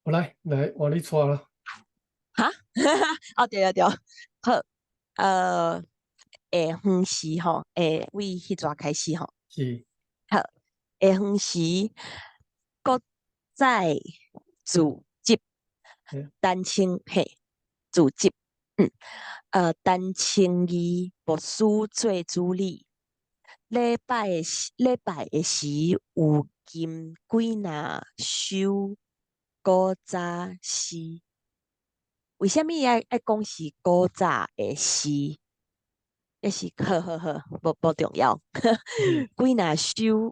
好來，來換你帶啦。哈？哦，對對對，好，下昏時吼，下為彼逝開始吼。是。好，下昏時，閣再自執，陳清嘿，自執，陳清義牧師做主禮。禮拜的時有吟幾若首古早詩。為啥物愛講是古早的詩？抑是好好好，無重要。幾若首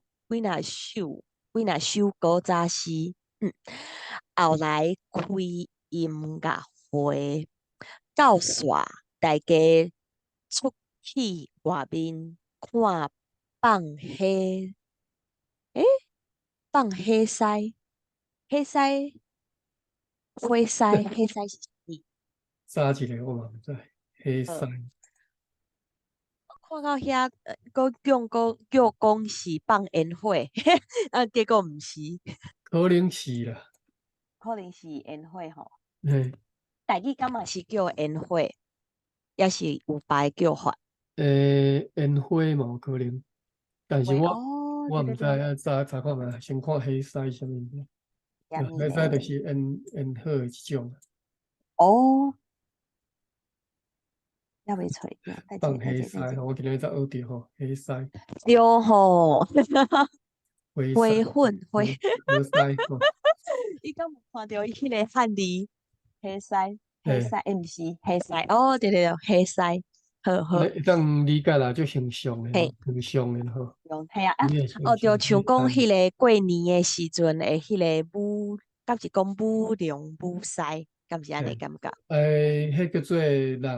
古早詩。後來開音樂會，到煞大家出去外面看放火，放火獅，火獅，火獅，火獅是啥物？啥一个我嘛毋知，火獅。看到遐，閣叫講是放煙火，啊，結果毋是。可能是啦。可能是煙火吼。嘿。台語敢嘛是叫煙火，抑是有別个叫法？煙火嘛有可能，但是我毋知啊，查查看覓，先看火獅啥物物件。火獅就是煙火的一種。哦。猶未揣著。放火獅吼，我今日才學著吼，火獅。對吼。火粉火。火獅吼。你敢有看著伊彼个漢字？火獅，火獅，毋是火獅，哦，對對對，火獅，好好。會當理解啦，足形象的，形象的吼。係啊，哦，對，像講彼个過年的時陣的彼个舞，敢是講舞龍舞獅，敢是按呢感覺？彼叫做人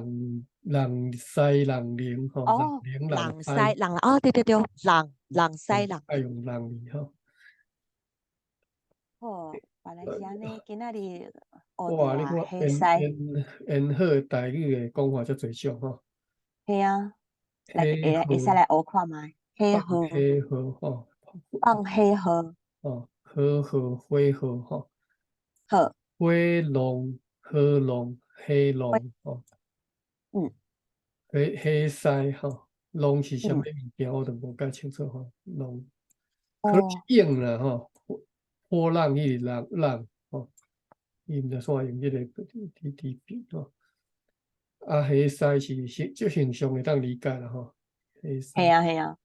獅人龍吼，人龍人獅人，哦，對對對，人獅人。愛用人字吼。哦，原來是按呢，今仔日哇！你看煙火台語的講法遮濟種吼。係啊，來會使來學看覓？火火火吼，放火火。哦，火火火火吼。好。火龍火龍火龍吼。火獅吼，龍是啥物物件？我都無介清楚吼。龍可能是湧啦吼，波浪彼個浪浪吼，伊毋知煞用彼个佇比吼。啊，火獅是形足形象會當理解啦吼。火獅。係啊係啊。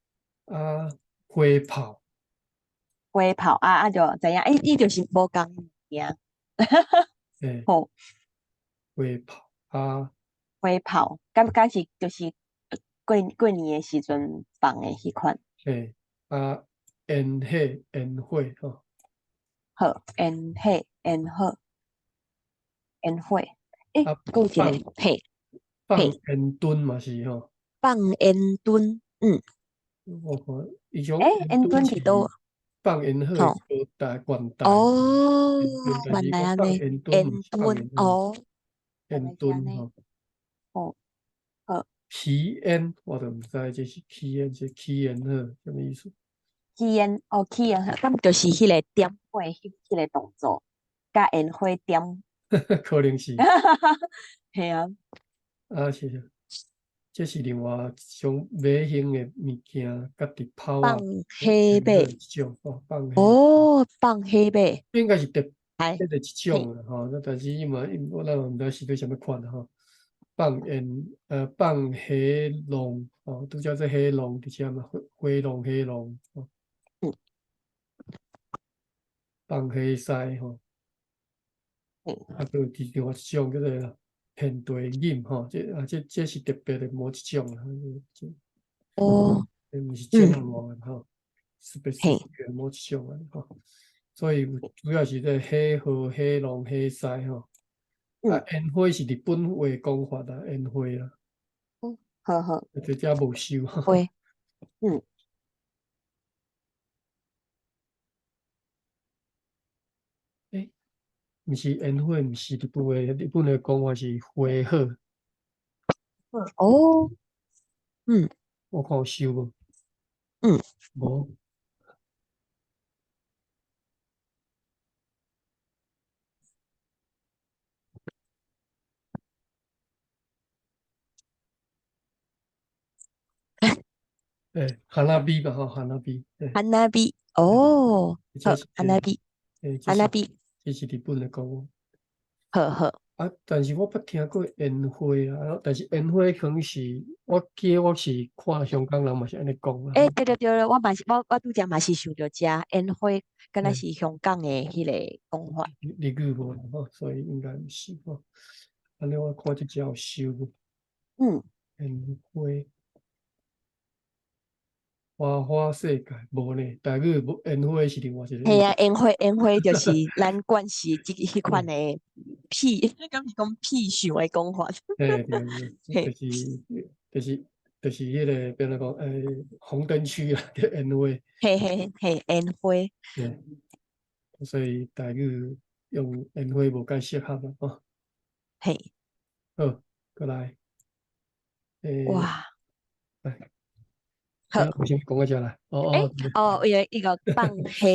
啊，火炮。火炮啊啊，就知影，伊就是無仝物件。好。火炮啊。火炮，敢敢是就是過年的時陣放的彼款。嘿，啊，煙火煙火吼。好，煙火煙火煙火，閣有一个嘿。放煙墩嘛是吼。放煙墩，。我看伊種煙墩佇佗？放煙火高台懸台。哦，原來按呢，煙墩哦。煙墩吼。哦，好。起煙，我都毋知這是起煙，這起煙火啥物意思？起煙哦，起煙火，敢就是彼个點火彼个動作，共煙火點。可能是。係啊。啊是，這是另外一種馬型的物件，佮直拋放火馬。一種哦，放火。哦，放火馬。應該是特別的一種啦吼，但是伊嘛，我咱嘛毋知是對啥物款吼。放煙，放火龍，哦，拄則這火龍佇遮嘛，火龍火龍，吼。放火獅吼。啊，閣有另外一種叫做遍地錦吼，這啊這是特別的某一種啦。這毋是種的吼，specific 的某一種啊吼。所以主要是這火鶴、火龍、火獅吼。啊，煙火是日本話講法啦，煙火啦。好好。這遮無收。火，。毋是煙火，毋是日本話，日本的講法是花火。哦，我看有收無？無。欸，花火吧吼，花火。花火，哦，好，花火，花火，這是日本的講法。好好。啊，但是我捌聽過煙花啊，但是煙花可能是，我記得我是看香港人嘛是按呢講啊。欸，對對對，我嘛是，我拄才嘛是想著這煙花，敢若是香港的彼個講法。日語無啦吼，所以應該毋是吼。按呢我看這隻有收。煙花。花花世界無呢，台語無煙花是另外一個。嘿啊，煙花煙花就是咱慣勢這彼款的屁，敢是講屁想的講法。嘿對對，就是彼個變做講，欸，紅燈區啊，叫煙花。嘿嘿嘿，煙花。對，所以台語用煙花無介適合啦，吼。嘿。好，過來。欸，哇。來。好，我先講到這啦。哦哦，哦，伊個伊個放火屎，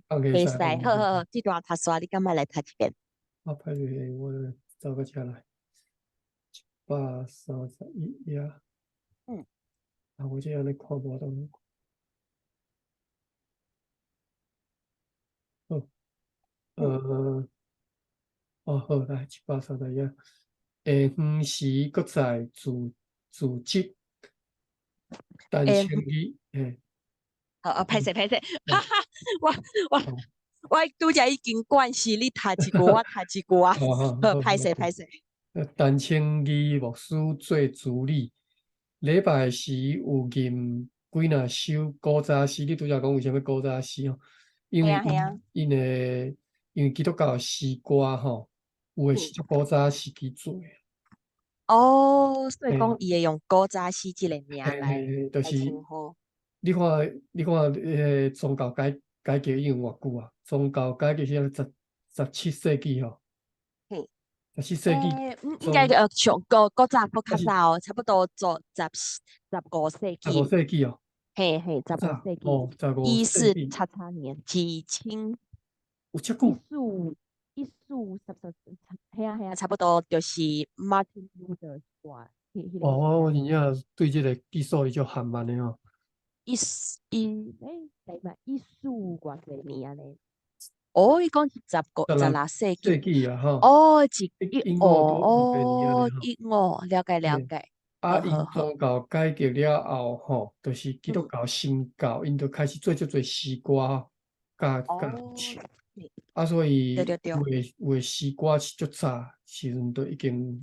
火屎，好好好，這段讀煞，你敢愛來讀一遍？啊，歹勢，我走到這來，131頁。啊，我這按呢看無當。好，哦好，來131頁。下昏時閣再自自執。陳清義，嘿。好啊，歹勢歹勢，哈哈，我我我拄才已經慣勢，你讀一句，我讀一句啊。好，歹勢歹勢。陳清義牧師做主理，禮拜時有吟幾若首古早詩。你拄才講為啥物古早詩吼？因為𪜶的，因為基督教的詩歌吼，有的是足古早時期做的。哦，所以講伊會用古早詩這個名來就是來稱呼。你看，你看，彼個宗教改革已經偌久啊？宗教改革是十七世紀吼。17世紀。欸，應該上古古早閣較早哦，差不多做十五世紀。十五世紀哦。嘿嘿，十五世紀。哦，十五一世紀。四叉叉年，幾千。有遮久？一四一四十十，嘿啊嘿啊，差不多就是 Martin Luther 哇。哦，我真正對這個技術伊足含慢的吼。一四一欸，對嘛，一四偌濟年按呢？哦，伊講是十五16世紀。世紀啊，吼。哦，一一一五哦，一五，了解了解。啊，𪜶宗教改革了後吼，就是基督教新教，𪜶就開始做足濟詩歌，佮佮唱。啊，所以有的有的詩歌是足早時陣都已經，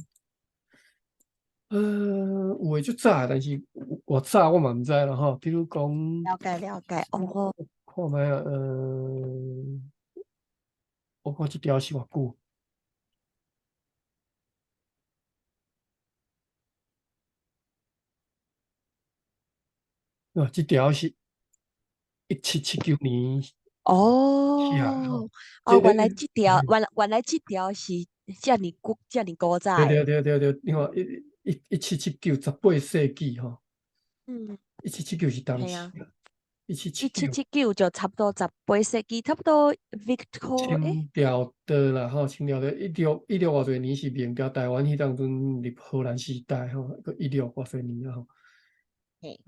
有的足早，但是偌早我嘛毋知啦吼。比如講，了解了解，哦。看覓啊，我看這條是偌久？啊，這條是1779年。哦，哦，原來這條，原來這條是遮爾古，遮爾古早。對對對對對，你看一一一七七九18世紀吼。1779是當時啊。一七七一七七九就差不多18世紀，差不多 Victor 清朝的啦吼，清朝的一六一六偌濟年是明朝，台灣彼當陣入荷蘭時代吼，閣一六偌濟年啊吼。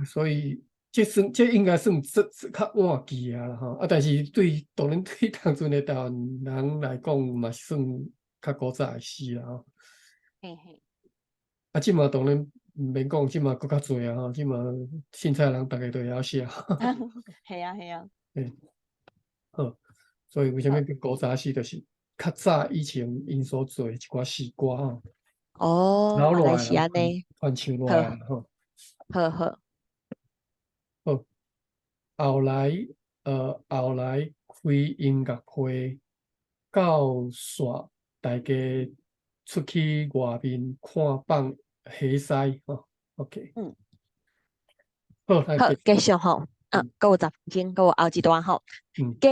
所以這算這應該算這較晚期啊啦吼，啊，但是對當然對當陣的台灣人來講，嘛是算較古早的詩啦吼。嘿嘿。啊，這馬當然毋免講，這馬閣較濟啊吼，這馬凊彩人逐家都會曉寫。係啊係啊。嘿，好，所以為啥物叫古早詩，就是較早以前𪜶所做的一寡詩歌吼。哦，留原來是按呢。傳承落來吼。好好。好，後來開音樂會，到煞大家出去外面看放火屎吼。OK。好，好，繼續吼。閣有10分鐘，閣有後一段吼。過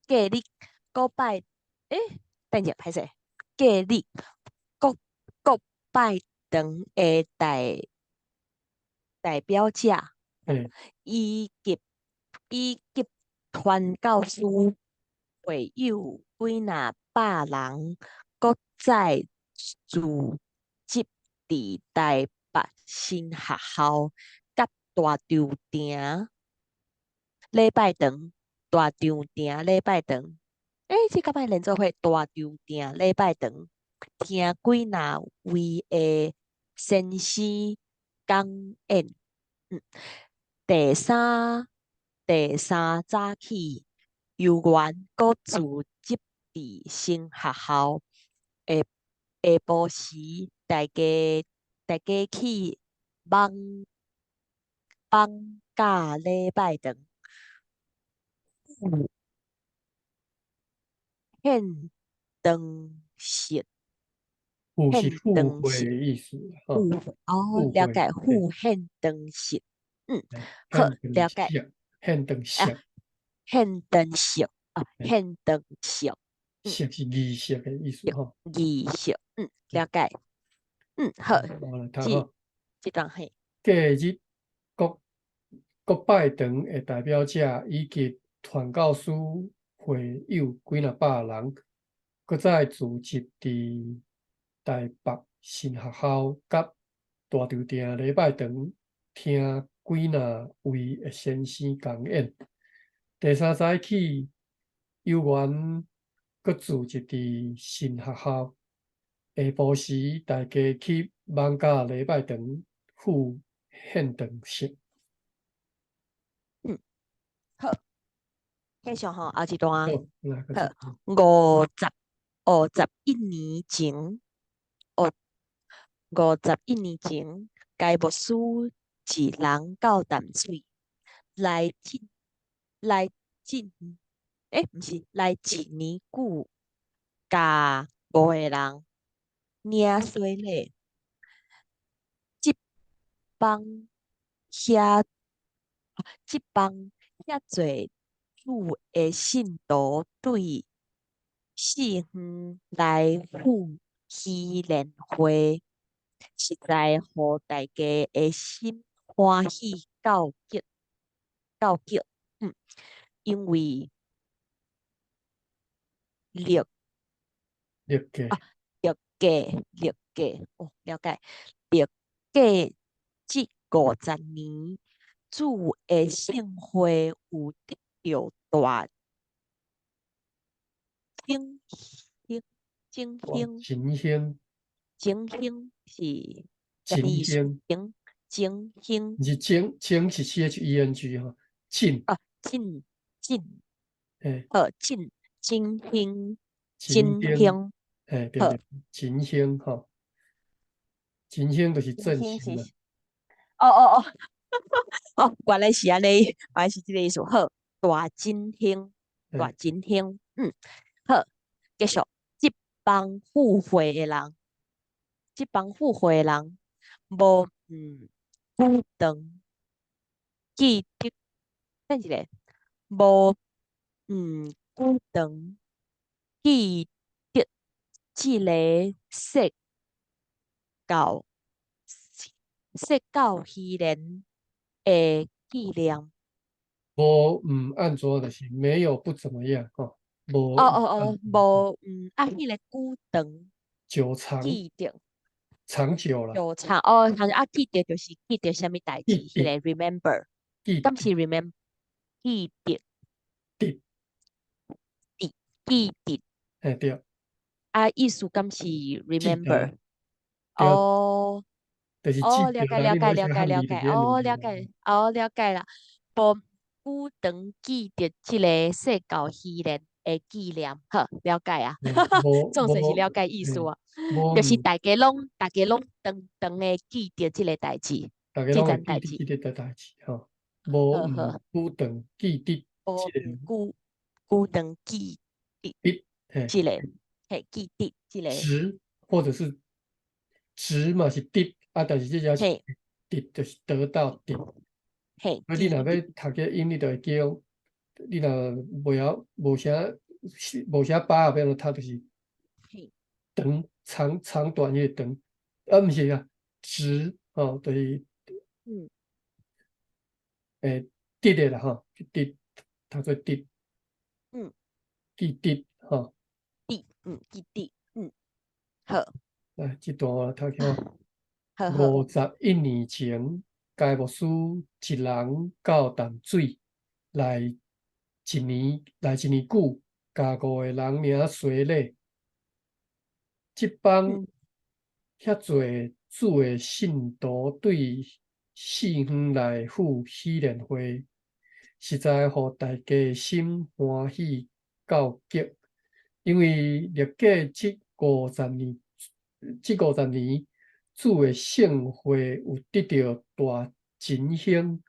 過日，古拜，欸，等者歹勢。過日，國國拜堂的代表者，以及傳教士會友幾若百人，閣再聚集佇台北新學校，佮大稻埕禮拜堂，大稻埕禮拜堂。欸，這敢會連做伙？大稻埕禮拜堂，聽幾若位的先生講演。第三早起，猶原閣聚集佇神學校。下晡時，大家去艋舺禮拜堂，赴獻燈式。赴是獻赴燈式會的意思，吼。赴哦，赴了解，會，赴獻燈式。好，獻燈了解。式，獻燈啊，式。獻燈式，啊，獻燈式。式是儀式的意思，吼。儀式，了解。好，我來讀這吼。這段嘿。隔日，各拜堂的代表者以及傳教士會友幾若百人，閣再聚集佇台北神學校佮大稻埕禮拜堂，聽幾若位的先生講演。第三早起，猶原閣聚集佇神學校。下晡時，大家去艋舺禮拜堂赴獻燈式。好，繼續吼，後一段。好，來，繼好，續。51年前，哦，51年前，該牧師一人到淡水來進，欸，毋是，來一年久，共五个人領洗禮。這幫遐，這幫遐濟主的信徒對四方來赴喜蓮會，實在予大家的心歡喜到極，因為歷歷過啊，歷過歷過，哦，了解，歷過這50年，主的聖會有得著大振興，振興，振興，振興是啥振物意思？興，振振興，毋是振，振是 CHENG 吼，振，啊，振振，好，振振興，振振興，嘿，對對，振興吼，振興就是振興啦。哦哦哦，哦，原來是按呢，原來是這个意思。好，大振興，大振興，好，繼續。這幫赴會的人，這幫赴會的人，無久長記得，等一下，無久長記得這个說教虛言的紀念。無毋按怎就是沒有不怎麼樣吼，無哦哦哦，無毋啊，彼个久長久長記得長久啦，久長哦，長啊，記得就是記得啥物代誌，彼个 remember，記敢是 remember 記得得記記得，嘿對，啊，意思敢是 remember？對哦。就是哦，了解了解了解了解，哦，了解，哦，了解啦。無久長記得這个說教虛言的紀念，好，了解啊。總算是了解意思啊。就是大家攏長長的記得這个代誌，大家這件代誌攏會記得這個代誌吼。無毋久長記得無毋久久長記得這个，嘿，記得這个。執或者是執嘛是得。啊，但是這只是得，就是得到得。啊，你若欲讀這音，你就會叫，你若袂曉無啥把握，欲按怎讀就是長長長短彼個長，啊，毋是啊，執吼，就是得的啦吼，得讀做得，記得吼，得，記得，好。來，這段我來讀起。好好。51年前，該牧師一人到淡水來一年來一年久，共五个人領洗禮。這枋遐濟主的信徒對四方來赴喜年會，實在予大家心歡喜到極。因為歷過這五十年，主的聖會有得著大振興。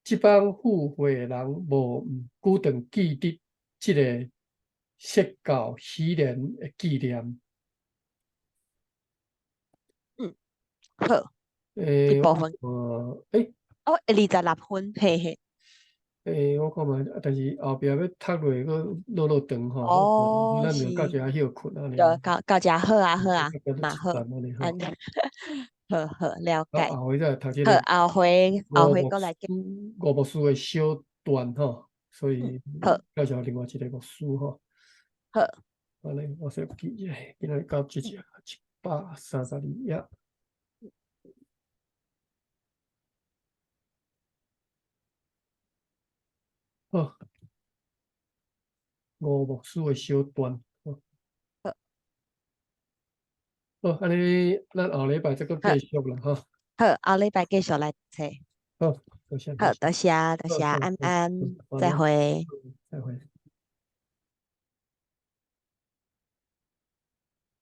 這幫赴會的人無毋久當記得這个釋教喜年的紀念。嗯，好。這部分。哦，26分，嘿嘿。我看覓，但是後壁欲讀落閣落落長吼。哦，咱就到遮歇睏按呢。就到遮好啊，好啊，嘛好。好好了解。後回再讀這个。好，後回閣來。吳牧師的小段吼，所以介紹另外一个牧師吼。好。按呢，我先記一下，今仔日到這節132頁。好，吳牧師的小段。好，好，按呢，咱後禮拜再閣繼續啦，吼。好，後禮拜繼續來冊。好，多謝。好，多謝，多謝，安安，再會。再會。